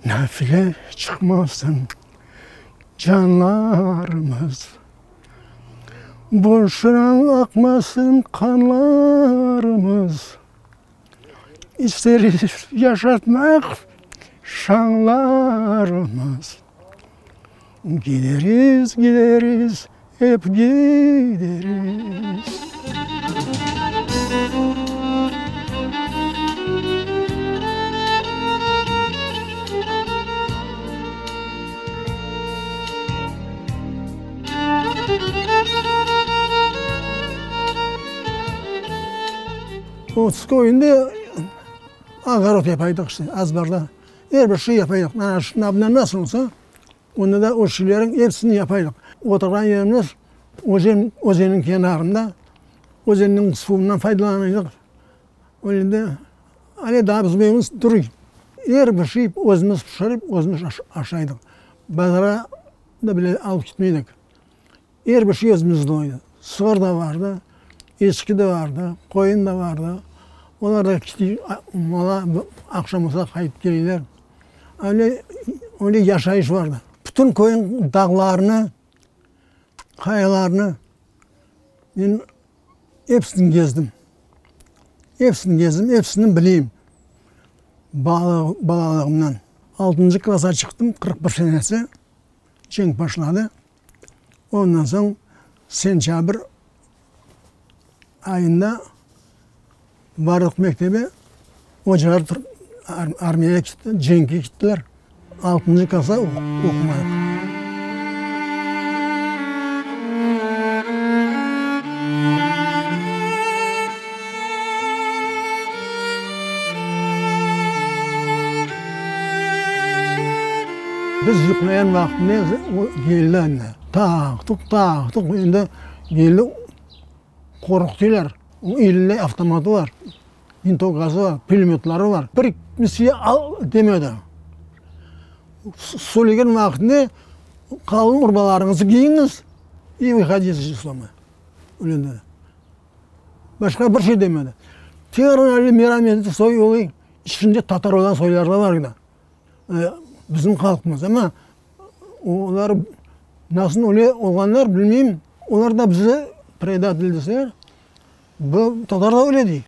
Nafile çıqmasın canlarımız, Boşuna aqmasın qanlarımız, İsteriz yaşatmaq şanlarımız. Gideriz, gideriz, ep gideriz. Otuz köyünde ağarot yapaydık işte, azbarda. Er bir şey yapayıq. Mana şnabna nasıl olsa, onda da o şeylerniñ episini yapayıq. Oturğan yerimiz özen, özenniñ kenarında. Özenniñ suvundan faydalanayıq. Öyle de ale daa bizim evimiz duruy. Er bir şey özümiz pişirip, özümiz aşaydıq. Bazara da bile alıp ketmeydik. Er bir şey özümizde edi. Sığır da bardı, eçki de bardı, qoyun da bardı. Olar da mala aqşam olsa qaytıp keleyler. Öyle, öyle yaşayış bardı. Bütün köyniñ dağlarını, qayalarını men episini gezdim. Episini gezdim, episini bileyim balalığımdan. Altıncı klassa çıqtım, 41 senesi. Cenk başladı. Ondan soñ sentâbr ayında bardıq mektebe, ocalar armiyağa ketti, cenkke kettiler. Altıncı klassa oqumadıq. Biz yuqlayan vaqtında o keldi endi. Taq-tuq, taq-tuq, endi keldi, qorqutıyorlar. Onıñ elinde avtomatı bar, vintovkası bar, pulemötları bar. Bir kimsege al demedi. Söylegen vaqtında qalın urbalarıñızı kiyiñiz i vıhodite iz doma, öyle dedi. Başqa bir şey demedi. Tekrar merametli soy olıy, içinde tatar olğan soylar da bar edi. Bizim halqımız, amma olar nasıl öyle olğanlar bilmeyim, olar da bizi predatel deseler, bu tatar da öyle dey.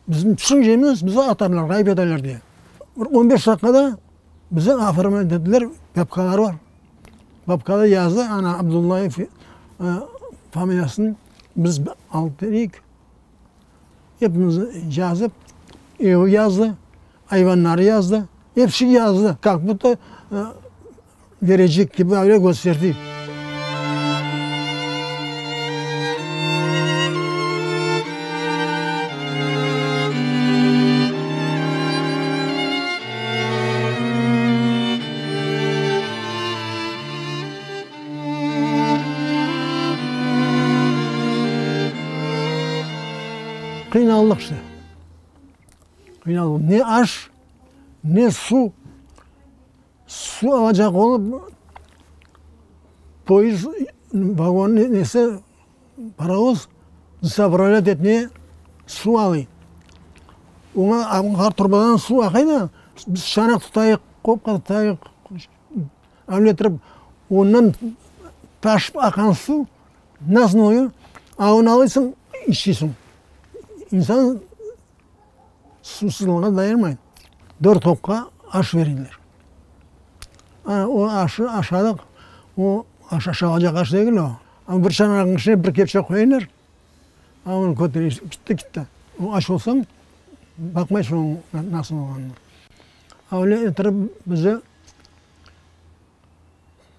Bizim tüşüncemiz bizi atarlar, ğayıp eterler diye. Bir on beş daqqada bizi oformlât ettiler, papkaları bar. Papkada yazdı, ana Abdullayev familiyasını biz alıp bereyik. Epimizni yazıp, evi yazdı, ayvanları yazdı, episi yazdı, kak budto berecek kibi öyle kösterdi. Qıynaldıq işte. Qıynaldıq. Ne aş, ne suv. Suv alacaq olıp, poyezd, vagon nesi, parovoz zapravlât etmeye suv alıy. Oña trubadan suv aqay da, biz çanaq tutayıq, qopqa tutayıq. Öyle turıp, ondan taşıp aqan suv nasıl oluyor? A onı alısıñ, içesiñ. İnsan suvsuzlığa dayanmay. Dört qopqa aş berdiler. Ana o aşı aşadıq. O aş aşalacaq aş degil o. Amma bir çanaqnıñ içine bir kepçe qoyarlar. A onı köteresiñ, bitti, kitti. O aç olsañ, baqmaysıñ onıñ nasıl olğanına. Öyle ettirip bizi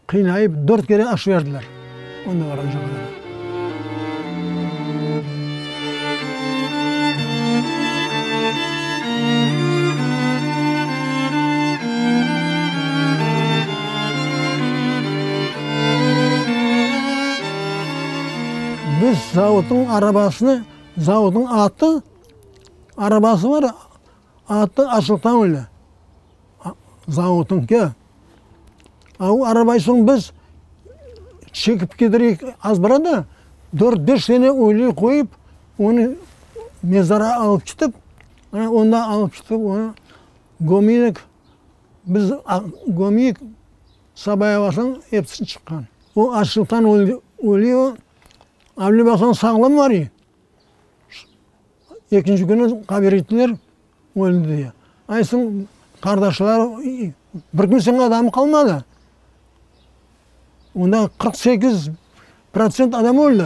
qıynayıp dört kere aş berdiler onda barğanca qadar. Biz zavodnıñ arabasını, zavodnıñ atı, arabası bar, Atı açlıqtan öldi. Zavodnıñki. A o arabayı soñ biz çekip ketireyik azbara da, dört-beş sene öyle qoyıp, onı mezara alıp ketip, ana onda alıp ketip onı gömeyik. Biz gömeyik, sabaya barsañ, episi çıqqan. O açlıqtan ölüy o. Avle baqsañ, sağlam var ey. Ekinci künü haber ettiler, öldi diye. Aytsıñ, qardaşları, bir kimseniñ adamı qalmadı. Onda 48% adam öldi.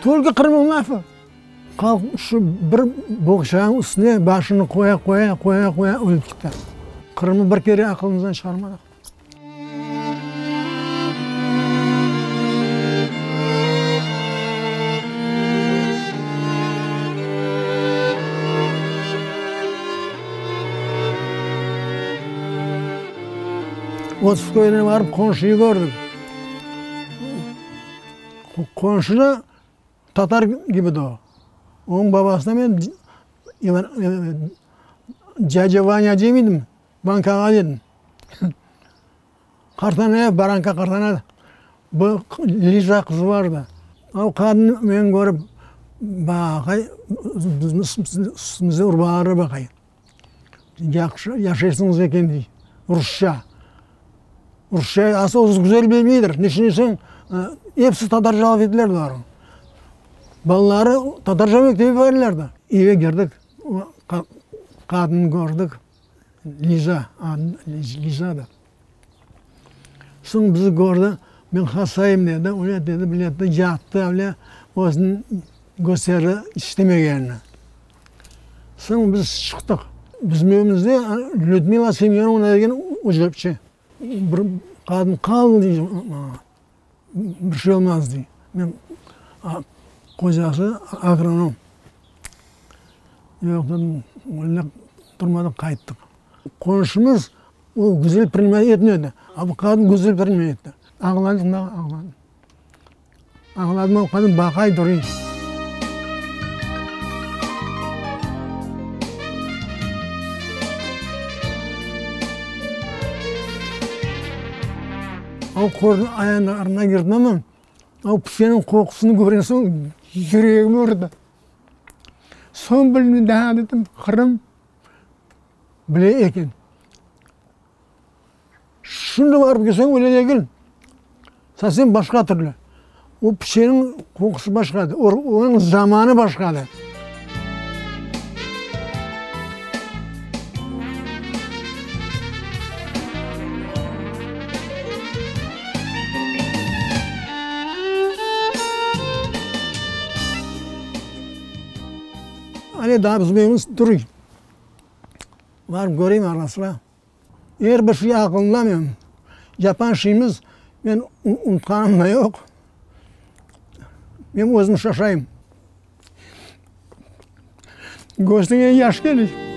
Tolko Qırımnıñ lafı. Halq şu bir boğçanıñ üstüne başını qoya, qoya, qoya, qoya ölip ketti. Qırımnı bir kere aqılımızdan çıqarmadıq. Otuz köyüne barıp qonşuyı kördik. Qonşu da tatar kibi de o. Onıñ babasına men dâdâ Vanâ demeydim, Vanka ağa dedim. Qartanaya, Baranka qartana, bu Liza qızı bar edi. O qadın meni körip, baqay, bizim üstümizde urbaları baqay. Yahşı yaşaysıñız eken, dey, rusça. Rusça asıl özü güzel bilmeydir. Niçün deseñ, episi tatarca laf eteler bularnıñ. Balaları tatarca mektepke barırlar da. Eve kirdik, qadın kördik. Liza, adı Lizadır. Soñ bizi kördi, men hastayım dedi, öyle dedi, böyle etti, yattı öyle, özüni kösterdi istemegenini. Soñ biz çıqtıq. Bizim evimizde Lüdmila Semyonovna degen ucebçi, bir qadın qaldı dey maña, bir şey olmaz dey. Men, qocası agronom. Yoq dedim, öyle turmadıq, qayttıq. Qonşumız o güzel primat etmedi, a bu qadın güzel primat etti. Ağladım da ağladım. Ağladım, o qadın baqay duruy. O qornıñ ayağına girdim ama, o pişeniñ qoqusını körgen soñ yüregim urdı. Soñ bildim daa dedim, Qırım bile eken. Şimdi barıp kelseñ öyle degil. Sovsem başqa türlü. O piçeniñ qoqusı başqadır, onıñ zamanı başqadır. Ale daa bizim evimiz duruy. Barıp köreyim ara-sıra. Er bir şey aqılımda menim. Yapan şeyimiz men unutqanım da yoq. Men özüm şaşayım. Közüñe yaş kele.